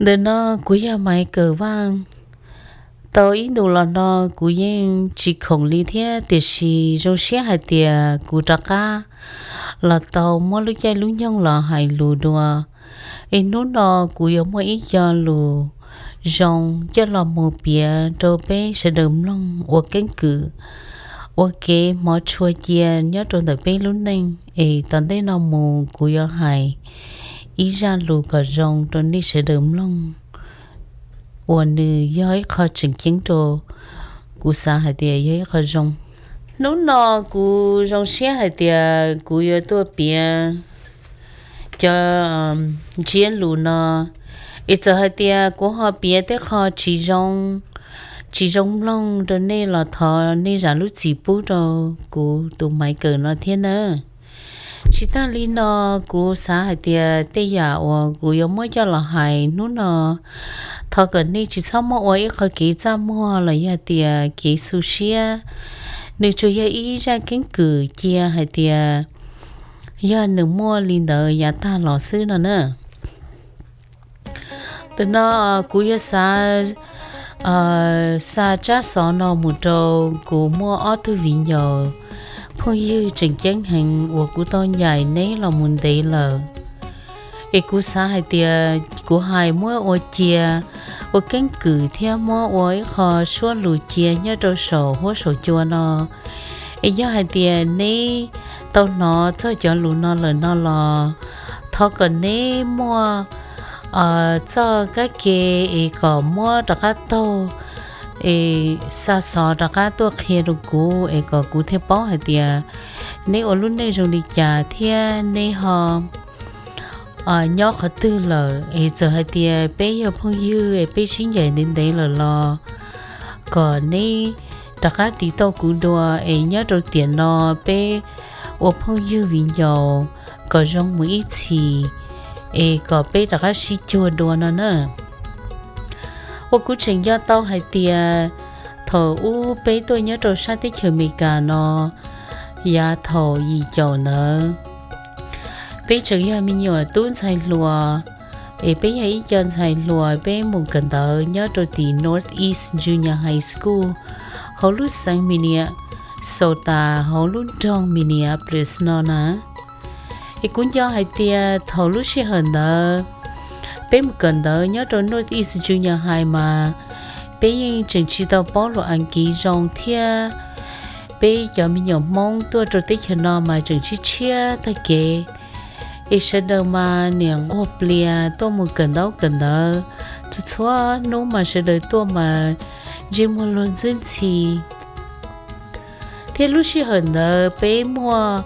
Ntawm no kuv yog Maiv Kawm Vaj. Tau ib ntus los no kuv yeej tsis khoom li thiab, tiam sis zoo siab hais tias kuv rov qab los tau muab lub caij lub nyoog los hais lus dua. Es hnub no kuv yuav muaj ib co lus zoo coj los mus piav rau peb sawv daws mloog ua keeb kwm, ua kev hmov tshua cia nyob rau ntawm peb lub neej. Es tom ntej no mus kuv yuav hais ib zaj lus kom zoo rau nej sawv daws mloog, uas nws yog ib qho tseem ceeb rau, kuv xav hais tias yog ib qho zoo. Hnub no kuv zoo siab hais tias kuv yuav tuaj piav cov ntsiab lus no. Es txawm hais tias kuv ho piav tej qho tsis zoo, tsis zoo mloog rau nej los thov nej zam lub txim pub rau kuv tus Maiv Kawm no thiab nawb. Tsis tag li no, kuv xav hais tias tej yam uas kuv yuav muab coj los hais hnub no, thov kom nej tsis txhob muab ua ib qho kev txaj muag los yog tias kev xu siab. Nws tsuas yog ib zaj keeb kwm cia hais tias yog nws muaj li ntawd yav tag los xwb no na. Tam no kuv yuav xav xa tsab xov no mus rau kuv muaj ob tug viv ncaus phooj ywg tseem ceeb heev uas kuv tau ncaim neb los mus ntev lawm. Es kuv xav hais tias kuv hais muab ua cia, ua keeb kwm thiab muab ua ib qho suab lus cia nyob rau saum huab saum cua no. Es yog hais tias neb tau hnov txog cov lus no lawm no los thov kom neb muaj txoj kab ke es kom muab rov qab taug, es xa xov rov qab tuaj qhia rau kuv es kom kuv thiaj paub hais tias neb ua lub neej zoo li cas thiab neb ho nyob qhov twg lawm. Es txawm hais tias peb yog phooj ywg es peb sib ncaim ntev ntev lawm los kom neb rov qab tiv tauj kuv dua, es nyob rau tiam no peb ua phooj ywg viv ncaus kom zoo mus ib txhis, es kom peb rov qab sib cuag dua no na. Uas kuv tseem nco tau hais tias thaum ub peb tuaj nyob rau sab teb chaws Amelikas no, yav thaum yim caum ntawd, peb tseem yog me nyuam tub ntxhais hluas, es peb yog ib co ntxhais hluas peb mus kawm ntawv nyob rau tim Northeast Junior High School hauv lub xeev Minnesota hauv lub nroog Minneapolis no na. Es kuv nco hais tias thaum lub sij hawm ntawd peb mus kawm ntawv nyob rau Northeast Junior High mas peb yeej tseem tsis tau paub lus Askiv zoo thiab. Peb cov me nyuam Hmoob tuaj rau teb chaws no mas tseem tshiab tshiab tag kev, es sawv daws mas niam nquag plias tuaj mus kawm ntaub kawm ntawv, txhua txhua hnub mas sawv daws tuaj mas ntsej muag luag ntxwb ntxhi. Thiab lub sij hawm ntawd peb muaj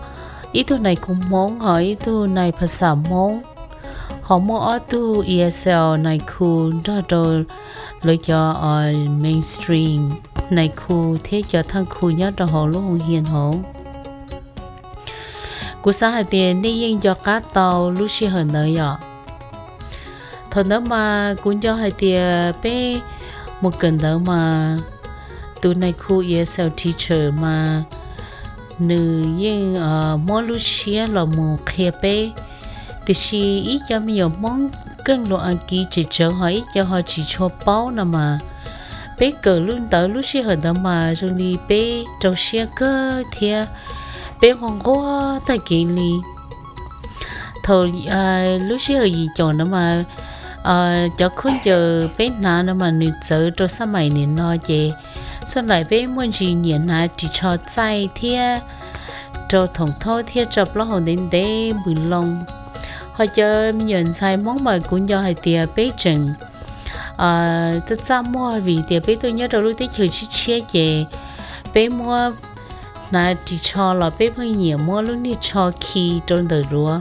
ib tug nais khu Hmoob ho ib tug nais phas xas Hmoob, ho muaj ob tug E S L nais khu nrog rau lawv cov mainstream nais khu thiab cov thaj khu nyob rau hauv lub hoo hias hauv. Kuv xav hais tias nej yeej nco qab tau lub sij hawm ntawd yom. Thaum ntawd mas kuv nco hais tias peb mus kawm ntawv mas tus nais khu E S L teacher mas nws yeej muab lub siab los mus qhia peb, tiam sis ib co me nyuam Hmoob keej lus Askiv tsem tsawv ho ib co ho tsis tshua paub no mas peb kawm lub ntawv lub sij hawm ntawd mas zoo li peb rau siab kawg thiab peb nquag nquag tag kev li. Thaum lub sij hawm yim caum ntawd mas cov khaub ncaws peb hnav no mas nws txawv rau xab maim nim no ces xab maim peb muaj ntsis nyiam hnav ris tsho txaij thiab rau thoom thaub thiab tso plaub hau ntev ntev npws loo. Ho cov me nyuam ntxhais Hmoob mas kuv nco hais tias peb tseem txaj txaj muag vim tias peb tuaj nyob rau lub teb chaws tshiab tshiab ces peb muab hnav ris tsho los peb pheej nyiam muab lub niag tsho khi rau ntawm duav,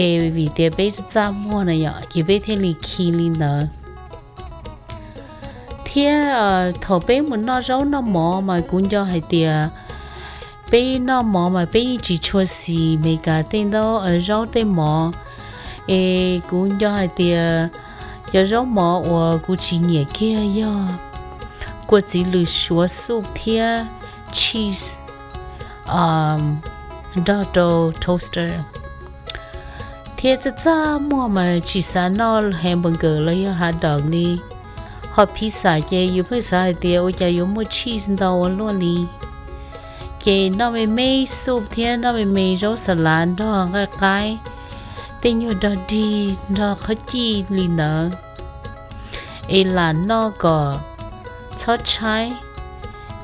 es vim tias peb txaj txaj muag na yom ces peb thiaj li khi li ntawd. Thiab thaum peb mus noj zaub noj mov mas kuv nco hais tias peb noj mov mas peb yeej tsis tshua xis Meskas tej ntaub zaub tej mov. Es kuv nco hais tias cov zaub mov uas kuv tsis nyiam kiag yog kua txiv lws suav soup thiab cheese nrog rau toaster. Thiab txaj txaj muag mas tsis xav noj hamburger los yog hot dog li. Ho pizza ces yus pheej xav hais tias ua cas yuav muaj cheese ntau ua luaj li. Ces noj me me soup thiab noj me me zaub xas lav nrog nqaij qaib, tej nyuag dog dig nrog qhob cij li ntawd. Es lam noj kom txhob tshaib,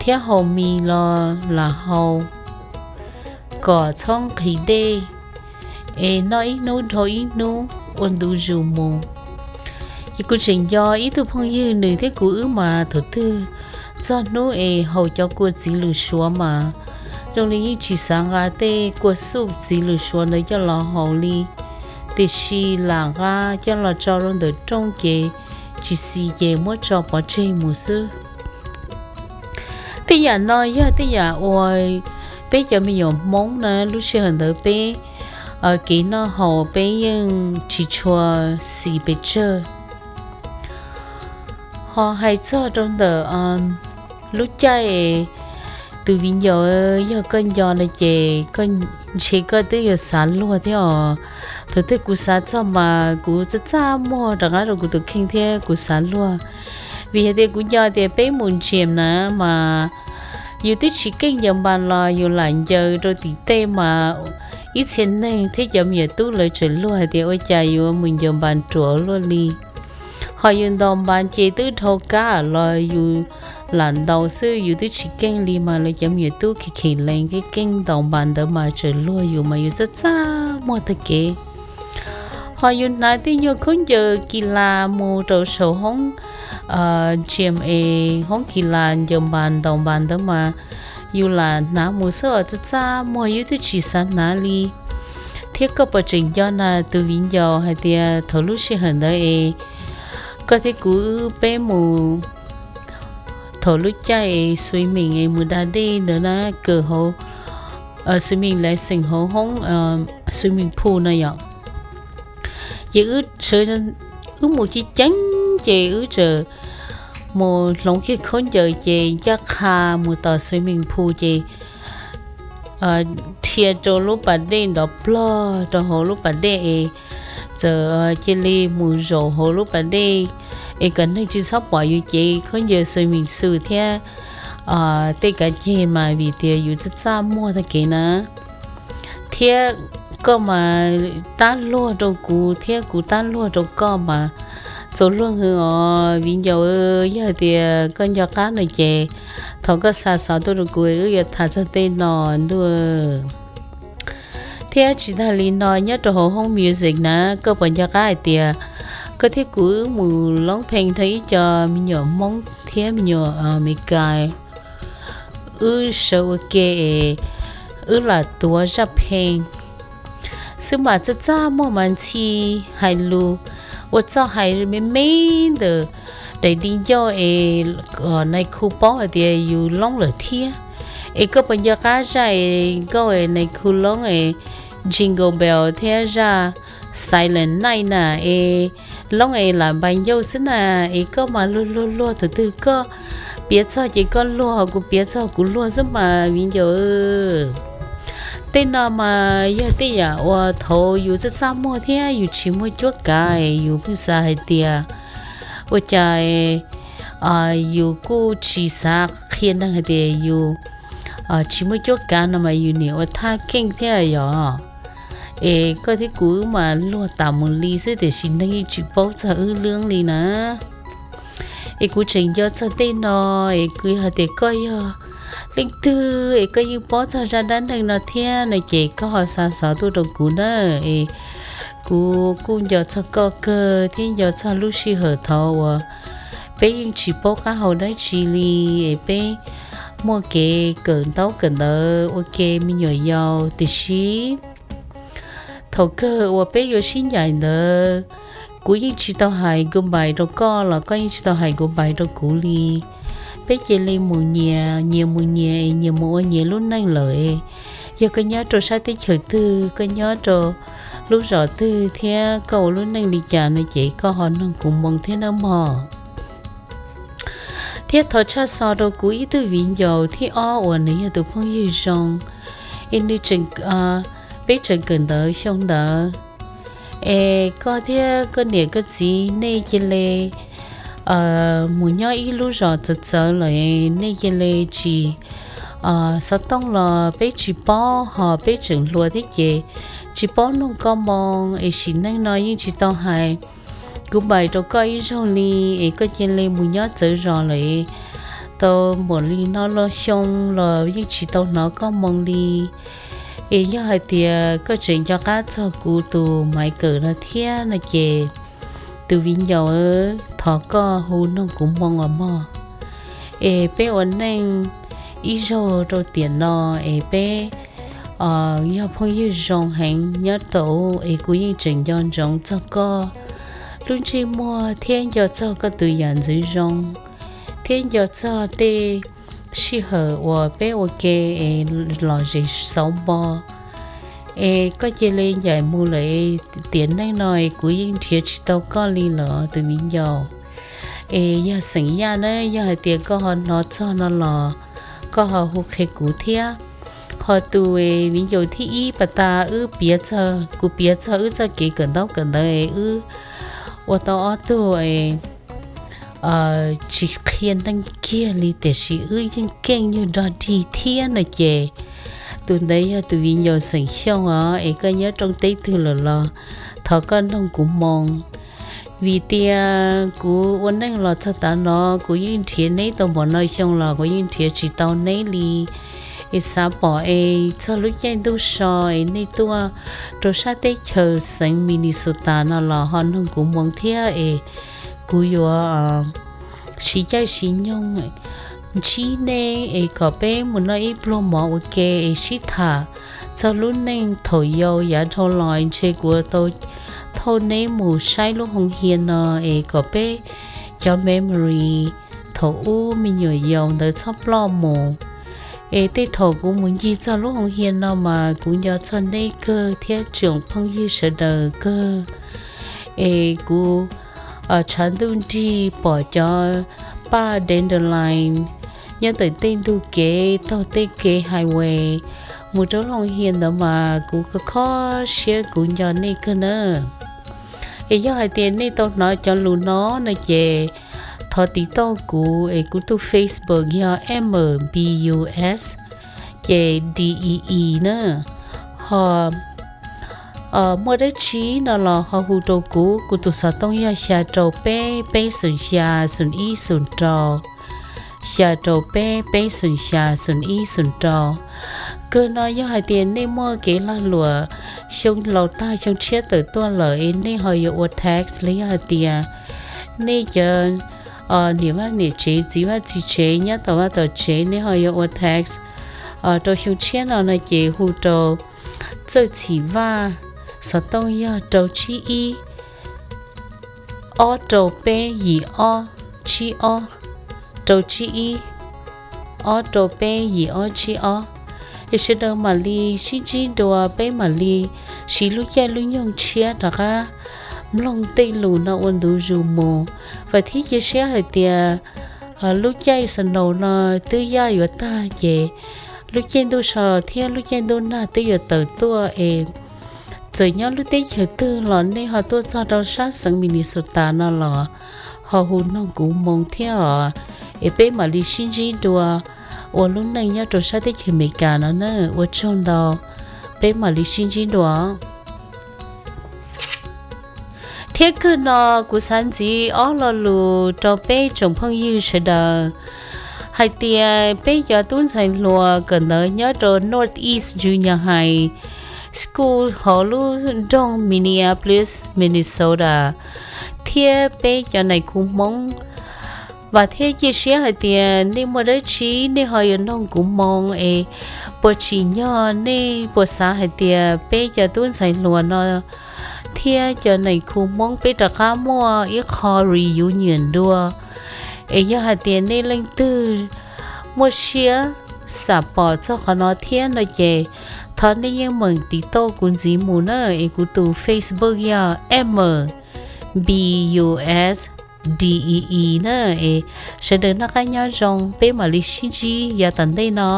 thiab haus mis los lam haus kom txhob nqhis dej, es noj ib hnub dhau ib hnub ua ntu zus mus. Ces kuv tseem nco ib tug phooj ywg, nws thiab kuv wb mas thaum twg txog hnub es haus cov kua txiv lws suav mas zoo li yeej tsis xav nqa tej kua soup txiv lws suav ntawd coj los haus li, tiam sis lam nqa coj los tso rau ntawm rooj ces tsis xis ces muab tso pov tseg mus xwb. Tej yam no yog tej yam uas peb cov me nyuam Hmoob na lub sij hawm ntawd peb kev noj haus peb yeej tsis tshua xis pes tsawg. Ho hais txog rau ntawm lub caij, tus viv ncaus, yog koj nco no ces ntshe koj twb yuav xav luag thiab os. Thaum twg kuv xav txog mas kuv txaj txaj muag rov qab rau kuv tus kheej thiab kuv xav luag. Vim hais tias kuv nco tias peb mus gym na mas yus twb tsis keej ncaws npas los yus lam ncaws rau tim tej mas ib txhia neeg thiab cov me nyuam tub lawv tseem luag hais tias ua cas yuav mus ncaws npas ruam luaj li. Ho yus ntaus npas ces twb dhau kab los yus lam ntaus xwb, yus twb tsis keej li mas lawv cov me nyuam tub kheev kheev lees keej keej ntaus npas ntawd mas tseem luag yus mas yus txaj txaj muag tag kev. Ho yus hnav tej nyuag khaub ncaws kis las mus rau saum hoob gym es hoob kis las ncaws npas ntaus npas ntawd mas yus lam hnav mus xwb os, txaj txaj muag yus twb tsis xav hnav li. Thiab koj puas tseem nco na tus viv ncaus hais tias thaum lub sij hawm ntawd es koj thiab kuv wb peb mus thaum lub caij es swimming es mus da dej ntawd na, kawm hauv swimming lesson hauv hoob swimming pool no yom. Ces wb mus ceev ceev ces wb txawm mus hloov kiag khaub ncaws ces ncaj qha mus tom swimming pool ces dhia rau lub pas dej nrov plog rau hauv lub pas dej es txawm cia li mus zaum hauv lub pas dej es kom neeg tsis txhob pom yus cev khaub ncaws swimming suit thiab tej kav ceg mas vim tias yus txaj txaj muag tag kev na. Thiab koj mas tab luag rau kuv thiab kuv tab luag rau koj mas txaus luag hwv os viv ncaus. Yog tias koj nco qab no ces thov koj xa xov tuaj rau kuv wb yuav tham txog tej no ntuj. Thiab tsis tag li no nyob rau hauv hoob music na koj puas nco qab hais tias koj thiab kuv wb mus loob pheej rau ib co me nyuam Hmoob thiab me nyuam Amelikas, wb sawv ua ke es wb lam tuav zaj pheej xwb mas txaj txaj muag mas ntxhi hais lus ua txoj hais me me ntawm daim di ncauj es nais khu paub hais tias yus loob lawm thiab. Es koj puas nco qab zaj es nkauj es nais khu loob es Jingle Bell thiab zaj Silent Night na es loob es lam npais ncauj xwb na. Es koj mas luag luag luag thaum twg koj piav txog ces koj luag kuv piav txog kuv luag xwb mas viv ncaus. Tej no mas yog tej yam uas thaum yus txaj txaj muag thiab yus tsis muaj cuab kav yus pheej xav hais tias ua cas yus kuj tsis xav qhia neeg hais tias yus tsis muaj cuab kav no mas yus niam ua thaj keej thiab yom. Es koj thiab kuv wb mas luag tas mus li xwb tiam sis neeg yeej tsis paub txog wb lub li na. Es kuv tseem nco txog tej no, es kuv hais tias koj yog leej twg es koj yeej paub txog zaj dab neeg no thiab no ces koj ho xa xov tuaj rau kuv na. Es kuv kuj nco txog koj kawg thiab nco txog lub sij hawm thaum uas peb yeej tsis paub qab hau dab tsi li, es peb muaj kev kawm ntaub kawm ntawv ua ke me nyuam yaus tiam sis thaum kawg uas peb yuav sib ncaim ntawd, kuv yeej tsis tau hais goodbye rau koj los koj yeej tsis tau hais goodbye rau kuv li. Peb cia li mus nyias, nyias mus nyias es nyias mus ua nyias lub neej lawm. Yog koj nyob rau sab teb chaws twg, koj nyob rau lub zos twg thiab koj ua lub neej li cas no ces koj ho noog kuv moo thiab nawb mog. Thiab thov tshaj xov rau kuv ib tug viv ncaus thib ob uas nws yog tus phooj ywg zoo, es nws tseem, peb tseem kawm ntawv xyoo ntawd, Es koj thiab koj niam koj txiv nej cia li mus nyob ib lub zos txawv txawv lawm, nej cia li tsis xov tooj los peb tsis paub, ho peb tseem hluas thiab ces tsis paub nug koj moo, es sim neej no yeej tsis tau hais kuv npaim rau koj ib zaug li, es koj cia li mus nyob txawv zos lawm, tau npaum li no lub xyoo los yeej tsis tau hnov koj moo li. Es yog hais tias koj tseem nco qab txog kuv tus Maiv Kawm no thiab no ces, tus viv ncaus, thov koj hu noog kuv moo os mog. Es peb ua neej ib zaug rau tiam no es peb yog phooj ywg zoo heev nyob tau, es kuv yeej tseem nco ntsoov txog koj lub ntsej muag thiab nco txog koj tus yam ntxwv zoo, thiab nco txog tej sij hawm uas peb ua ke es lom zem xauv npo. Es koj cia li ncaim mus lawm, tiam neej no es kuv yeej nrhiav tsis tau koj li lawm tus viv ncaus. Es yog xeem Yaj na, yog hais tias koj ho hnov txog no los koj ho hu qhia kuv thiab. Ho tus viv ncaus thib ib pas tas wb piav txog, kuv piav txog wb txoj kev kawm ntaub kawm ntawv es wb ua tau ob tug tsis qhia neeg kiag li tiam sis wb yeej keej nyuag dog dig thiab no ces, tus ntawd yog tus viv ncaus xeem Xyooj os, es koj nyob rooj teb twg lawm los thov koj noog kuv moo. Vim tias kuv ua neej los txog tav no kuv yeej nrhiav neb tau npaum no xyoo los kuv yeej nrhiav tsis tau neb li. Es xav pom es txog lub caij ntuj so es nej tuaj rau sab teb chaws xeev Minnesota no los ho noog kuv moo thiab es kuv yuav siv caij siv nyoog ntsib neb es kom peb mus noj ib pluag mov ua ke es sib tham txog lub neej thaum yau yav dhau los, ntshe kuv tau thauj neb mus saib lub hoo hias no es kom peb cov memory thaum ub me nyuam yaus ntawd txhob ploj mus. Es tej thaum kuv mus ncig txog lub hoo hias no mas kuv nco txog neb kawg thiab tsoom phooj ywg sawv daws kawg. Es kuv tshav ntuj nrig pom cov paj dandelion nyob ntawm tej ntug kev taug tej kev highway mus rau lub hoo hias ntawd mas kuv kho kho siab kuv nco nej kawg na. Es yog hais tias nej tau hnov cov lus no no ces thov tiv tauj kuv es kuv tus Facebook yog M B U S ces D E E na. Ho muaj dab tsi no los ho hu rau kuv, kuv tus xov tooj yog xya rau peb peb xoom xya xoom ib xoom rau, xya rau peb peb xoom xya xoom ib xoom rau. Kawg no yog hais tias nej muaj kev lag luam xyoo laus tag xyoo tshiab tawm tuaj lawm es nej ho yuav ua tax los yog hais tias nej cov niam vaj niam tsev txiv vaj txiv tsev nyob tom vaj tom tsev nej ho yuav ua tax rau xyoo tshiab no no ces hu rau Txawj Txhim Vaj, xov tooj yog rau tsib ib ob rau peb yim ob tsib ob, rau tsib ib ob rau peb yim ob tsib ob. Es sawv daws mam li sib ntsib dua, peb mam li siv lub caij lub nyoog tshiab rov qab mloog tej lus no ua ntu zus mus. Vam thiab cia siab hais tias lub caij snow no twb yaj yuav tag ces lub caij ntuj so thiab lub caij ntuj nag twb yuav tawm tuaj es txawm nyob lub teb chaws twg los nej ho tuaj txog rau sab xeev Minnesota no los ho hu noog kuv moo thiab os. Es peb mam li sib ntsib dua ua lub neej nyob rau sab teb chaws Amelikas no na. Ua tsaug ntau, peb mam li sib ntsib dua. Thiab kawg no kuv xav ntxiv ob lo lus rau peb tsoom phooj ywg sawv daws hais tias peb cov tub ntxhais hluas kawm ntawv nyob rau Northeast Junior High School hauv lub nroog Minneapolis, Minnesota, thiab peb cov nais khu Hmoob, vam thiab cia siab hais tias nej muaj dab tsi nej ho yuav noog kuv moo es puas tsim nyog nej puas xav hais tias peb cov tub ntxhais hluas no thiab cov nais khu Hmoob peb rov qab muaj ib qho reunion dua. Es yog hais tias nej leej twg muaj siab xam pom txog qhov no thiab no ces thov nej yeej meem tiv tauj kuv ntxiv mus na. Es kuv tus Facebook yog M B U S D E E na. Es sawv daws noj qab nyob zoo, peb mam li sib ntsib yav tom ntej no.